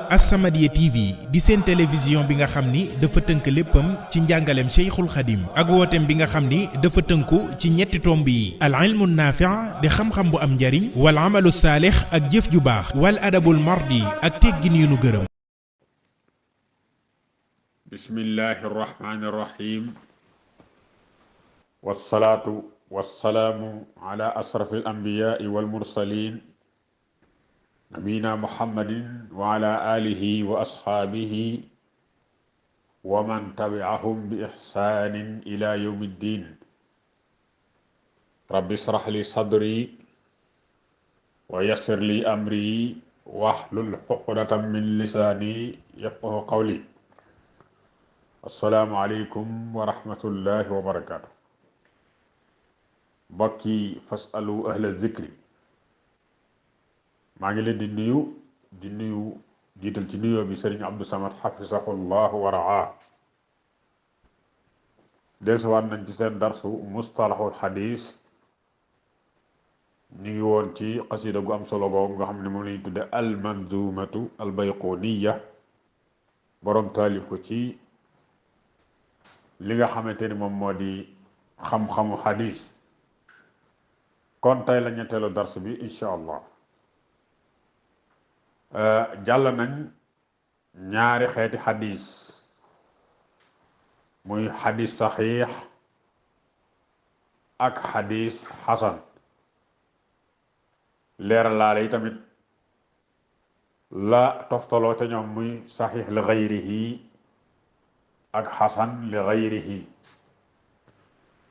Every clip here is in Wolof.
As-Samadiyya TV di seen télévision bi nga xam ni dafa tënk léppam ci njàngaleem Cheikhul Khadim ak wooteem bi nga xam ni dafa tënku ci ñetti tomb yi al ilmu naafi' di xam-xam bu am njariñ wal amalu saalix ak jëf ju baax wal adabul mardi ak teggin yu nu gërëm. bismillahi rahmani rahim wassalaatu wassalaamu ala asrafil anbiyaai wal mursalin nabiyina muhammadin wa ala alihi wa ashaabihi wa man tabi'ahum bi ihsanin ila yawmi ddin rabbi israh li sadri wa yassir li amri wahlul uqdatan min lisani yafqahu qawli. assalaamu aleykum wa rahmatullahi wa barakaatu. mbokki fasalu ahla zikri, maa ngi leen di nuyu jiital ci nuyoo bi sëriñ Abdou Samad xafisahullahu wa raa. dellusiwaat nañ ci seen darsu mustalahul xadis. ñu ngi woon ci xasida gu am solo googu nga xam ne moom la ñu tudde al manzumatu al bayquniya, borom taalif ko ci li nga xamante ni moom moo di xam-xamu xadis. kon tey la ñetteelu dars bi incha allah. jàll nañ ñaari xeeti xadis, muy xadis saxiix ak xadis xasan. leeralaale yi tamit la toftaloo ca ñoom muy saxiix li gayrihi ak xasan li gayrihi.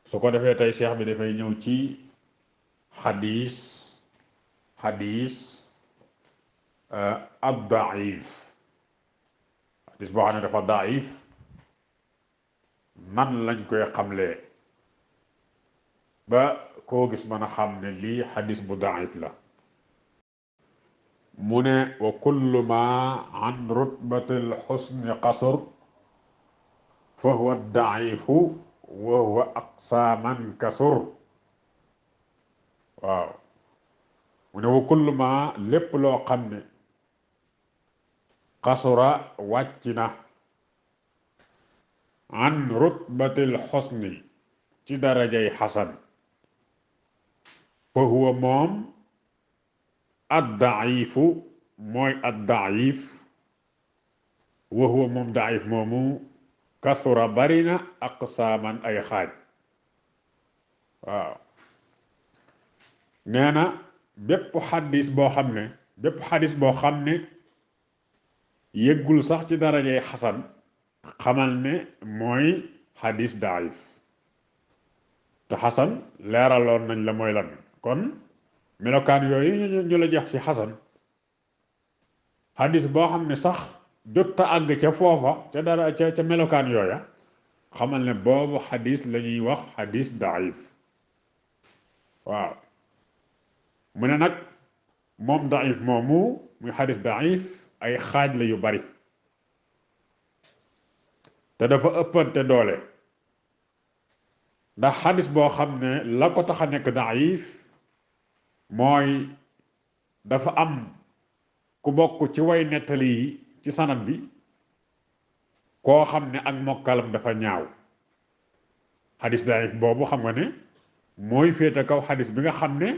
su ko defee tey seex bi dafay ñëw ci xadis ad daif, xadis boo xam ne dafa daif, nan lañ koy xamlee ba koo gis mën a xam ne lii xadis bu daif la. mu ne wa kullu ma an rutbatil xusni qasur fa huwa daifu wa huwa aqsa man kasur. waaw mu ne wa kullu ma lépp loo xam ne qasura wàcc na an rutbatil xusni ci darajay xasan fa huwa moom ad-daifu mooy ad-daif wa huwa moom daif moomu kasura bari na aqsaaman ay xaaj. waaw nee na bépp xadis boo xam ne yëggul sax ci darajay xasan, xamal ne mooy xadis daif. te xasan leeraloon nañ la mooy lan. kon melokaan yooyu ñu la jeex ci xasan, xadis boo xam ne sax jot a àgg ca foofa ca dara ca melokaan yooya, xamal ne boobu xadis la ñuy wax xadis daif. waaw mu ne nag moom daif moomu muy xadis daif ay xaaj la yu bari, te dafa ëppante doole. ndax xadis boo xam ne la ko tax a nekk daif mooy dafa am ku bokk ci way nettali yi ci sanad bi koo xam ne ak mokkalam dafa ñaaw. xadis daif boobu xam nga ne mooy féete kaw xadis bi nga xam ne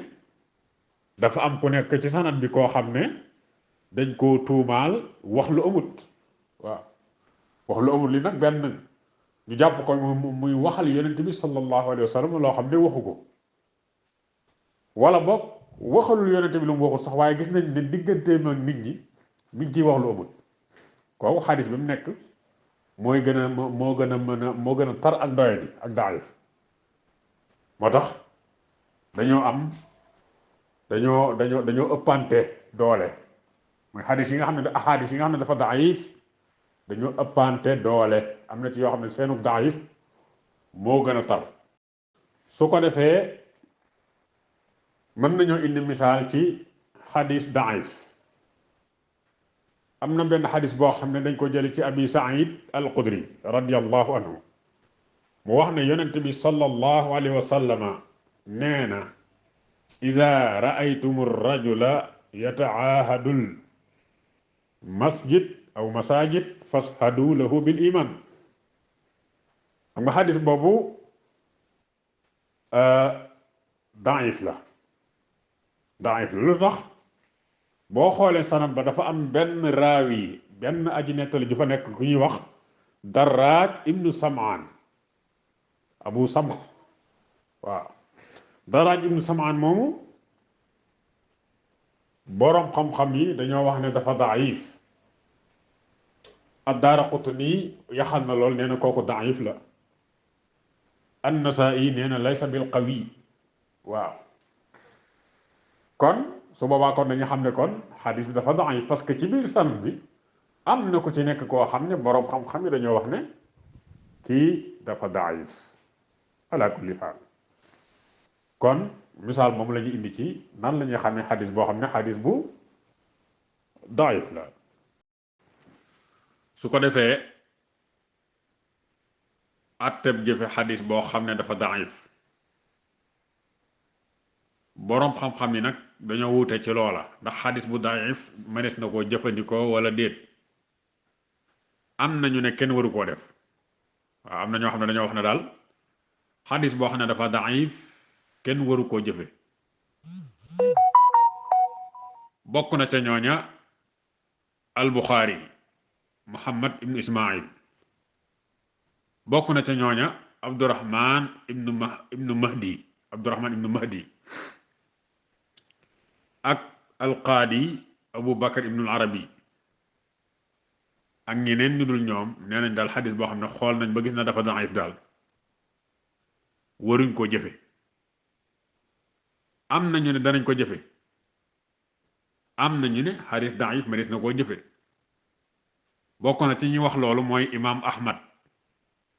dafa am ku nekk ci sanad bi koo xam ne dañ koo tuumaal wax lu amut. waaw wax lu amut li nag benn ñu jàpp ko muy waxal yonent bi sallallahu alayhi wa sallam loo xam ne waxu ko, wala boog waxalul yonent bi lu mu waxul sax, waaye gis nañ ne digganteem ak nit ñi mi ngi ciy wax lu amut. kooku xadis bi mu nekk moo gën a tar ak doyadi ak daif. moo tax dañoo ëppante doole. mooy xadis yi nga xam ne dafa daif dañoo ëppante doole. am na ci yoo xam ne seenu daif moo gën a tar. su ko defee mën nañoo indi misaal ci xadis daif. am na benn xadis boo xam ne dañ ko jëli ci abi saïd al qudri radiyallahu anhu, mu wax ne yonent bi sallallahu alayhi wa sallama nee na ida raaytum rajula yataahadul masjid aw masajid fashadu lahu bil iman. xam nga xadis boobu daif la lu tax boo xoolee sanad ba dafa am benn raawi benn aji nettali ju fa nekk ku ñuy wax Darraaj ibnu Samaan Abu Samh waaw Darraaj ibnu Samaan moomu boroom xam-xam yi dañoo wax ne dafa daif. ad-Daaraqutni yaxal na lool nee na kooku daif la. an-Nasaa'i nee na laysa bil qawi waaw kon su boobaa kon dañu xam ne kon xadis bi dafa daif parce que ci biir sanad bi am na ku ci nekk koo xam ne boroom xam-xam yi dañoo wax ne kii dafa daif ala kulli haal. kon misaal moom la ñu indi ci nan la ñuy xamee xadis boo xam ne xadis bu daif la. su ko defee atteb jëfe xadis boo xam ne dafa daif boroom xam-xam yi nag dañoo wuute ci loola ndax xadis bu daif mënees na koo jëfandikoo wala déet. am na ñu ne kenn waru koo def waaw am na ñoo xam ne dañoo wax ne daal xadis boo xam ne dafa daif kenn waru koo jëfe. bokk na ca ñooña al Buxaari Muhammad ibnu Ismail, bokk na ca ñooña Abdurrahman ibnu Mahdi ak alqaadi Abu Bakar ibnu Arabi ak ñeneen ñu dul ñoom nee nañ daal xadis boo xam ne xool nañ ba gis na dafa daif daal waruñ koo jëfe. am na ñu ne danañ ko jëfe, am na ñu ne xadis daif ma des na koo jëfe. bokk na ci ñi wax loolu mooy imaam Ahmad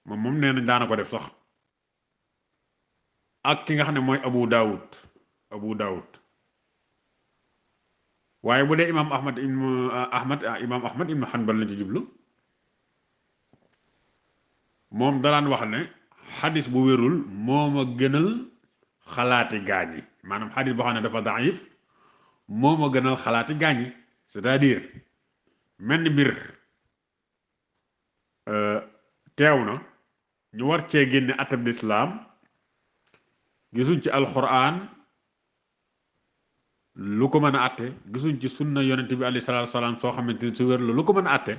moom nee nañ daana ko def sax ak ki nga xam ne mooy Abu Daawud waaye bu dee imaam Ahmad ibnu Hanbal lañ ci jublu moom dalaan wax ne xadis bu wérul moo ma gënal xalaati gaañi, maanaam xadis boo xam ne dafa daif moo ma gënal xalaati gaañi. c'est-à-dire mel ni mbir teew na ñu war cee génne atab lislaam gisuñ ci alquran lu ko mën a atte, gisuñ ci sunna yonent bi alayhi salaatu salaam soo xamante ni su wér la lu ko mën a atte.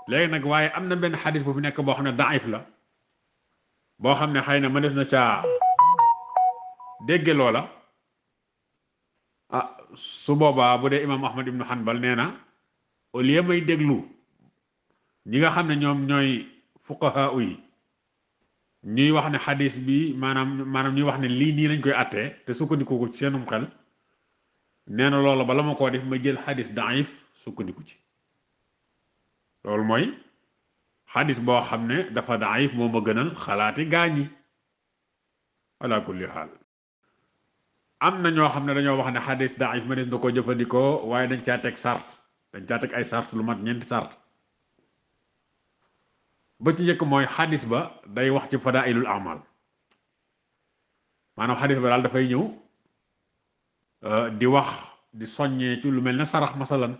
léegi nag waaye am na benn xadis bu fi nekk boo xam ne daif la boo xam ne xëy na mënees na caa dégge loola su boobaa bu dee imaam Ahmad ibnu Hanbal nee na au lieu may déglu ñi nga xam ne ñoom ñooy fuqahaa yi ñuy wax ne xadis bi maanaam ñuy wax ne lii nii lañ koy attee te sukkandiku ko ci seenum xel, nee na loolu bala ma koo def ma jël xadis daif sukkandiku ci. loolu mooy xadis boo xam ne dafa daif moo ma gënal xalaati gaañi ala kulli xaal. am na ñoo xam ne dañoo wax ne xadis daif ma des na ko jëfandikoo waaye dañ caa teg sart, ay sart lu mat ñeenti sart. ba ci njëkk mooy xadis ba day wax ci fadailul amal, maanaam xadis ba daal dafay ñëw di wax di soññee ci lu mel ne sarax masalan,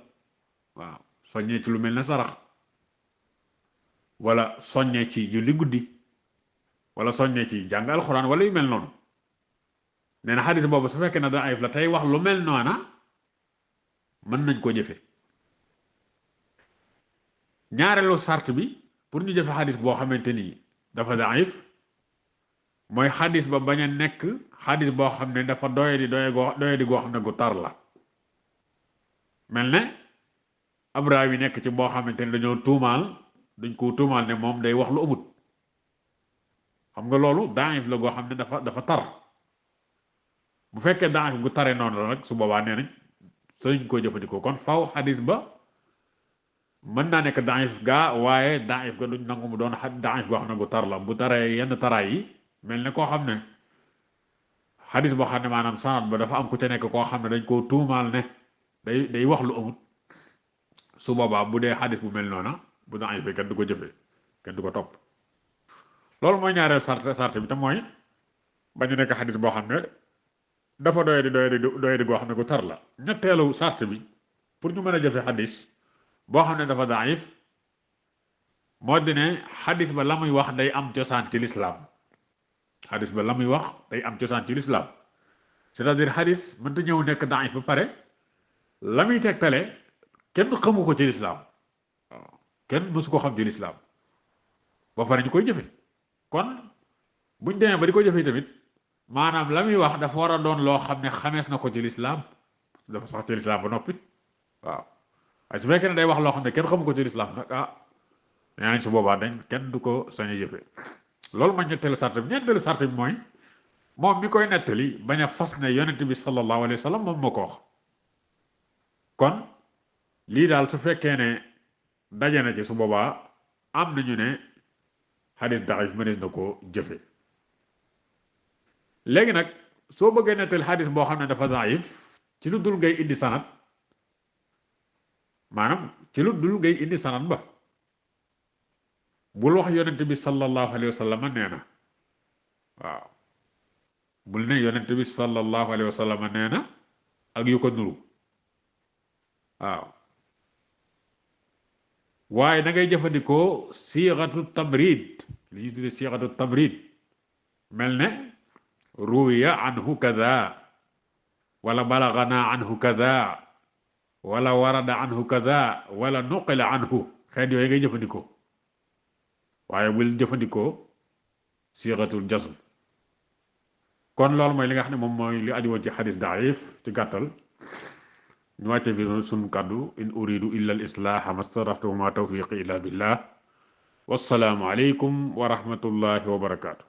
waaw soññee ci lu mel ne sarax wala soññee ci julli guddi wala soññee ci jàng alxuraan wala yu mel noonu. nee na xadis boobu su fekkee ne daif la tey wax lu mel noona mën nañ ko jëfe. ñaareelu sart bi pour ñu jëfe xadis boo xamante ni dafa daif mooy xadis ba bañ a nekk xadis boo xam ne dafa doyadi goo xam ne gu tar la, mel ne ab raawi nekk ci boo xamante ni dañ koo tuumaal ne moom day wax lu amut. xam nga loolu daif la goo xam ne dafa tar. bu fekkee daif gu tare noonu la nag su boobaa nee nañ sëñ koo jëfandikoo. kon faw xadis ba mën naa nekk daif gaa waaye daif ga duñ nangu mu doon daif goo xam ne gu tar la. bu taree yenn taraay yi mel ne koo xam ne xadis boo xam ne maanaam sanad ba dafa am ku ca nekk koo xam ne dañ koo tuumaal ne day wax lu amut. su boobaa bu dee xadis bu mel noona bu daif bi kenn du ko jëfee, kenn du ko topp. loolu mooy ñaareel sart bi te mooy bañu nekk xadis boo xam ne dafa doyadi goo xam ne gu tar la. ñetteelu sart bi pour ñu mën a jëfe xadis boo xam ne dafa daif moo di ne xadis ba la muy wax day am cosaan ci lislaam xadis ba la muy wax day am cosaan ci lislaam c'est-à-dire xadis mënta ñëw nekk daif ba pare la muy tegtale kenn xamu ko ci lislaam waaw kenn mësu ko xam ci lislaam ba pare ñu koy jëfe kon buñ demee ba di ko jëfe tamit maanaam la muy wax dafa war a doon loo xam ne xamees na ko ci lislaam dafa sax ci lislaam ba noppi waaw waaye su fekkee ne day wax loo xam ne kenn xamu ko ci lislaam nag nee nañ su boobaa dañ kenn du ko sañ a jëfe loolu ma ñetteelu sart bi ñeenteelu sart bi mooy moom mi koy nettali bañ a fas ne yonent bi sallallahu alayhi wa sallam moom moo ko wax kon lii daal su fekkee ne daje na ci su boobaa am nañu ne xadis daif mënees na ko jëfe léegi nag soo bëggee nettali xadis boo xam ne dafa daif ci lu dul ngay indi sanad maanaam ci lu dul ngay indi sanad ba bul wax yonent bi sallallahu alayhi wa sallam nee na waaw bul ne yonent bi sallallahu alayhi wa sallam nee na ak yu ko nuru waaw waaye da ngay jëfandikoo siixatu tamrid li ñuy tuddee siixatu tamrid mel ne ruwiya anhu kaza wala balagana anhu kaza wala warada anhu kaza wala nuqila anhu xeet yooyu ngay jëfandikoo waaye bul jëfandikoo siixatul jasm kon loolu mooy li nga xam ne moom mooy li aju woon ci xadis daif ci gàttal ñu wàcce bi sunu kàddu in uridu illa al islaaha mastaraftu ma tawfiqi illa billah wassalaamu aleykum wa rahmatullahi wa barakaatu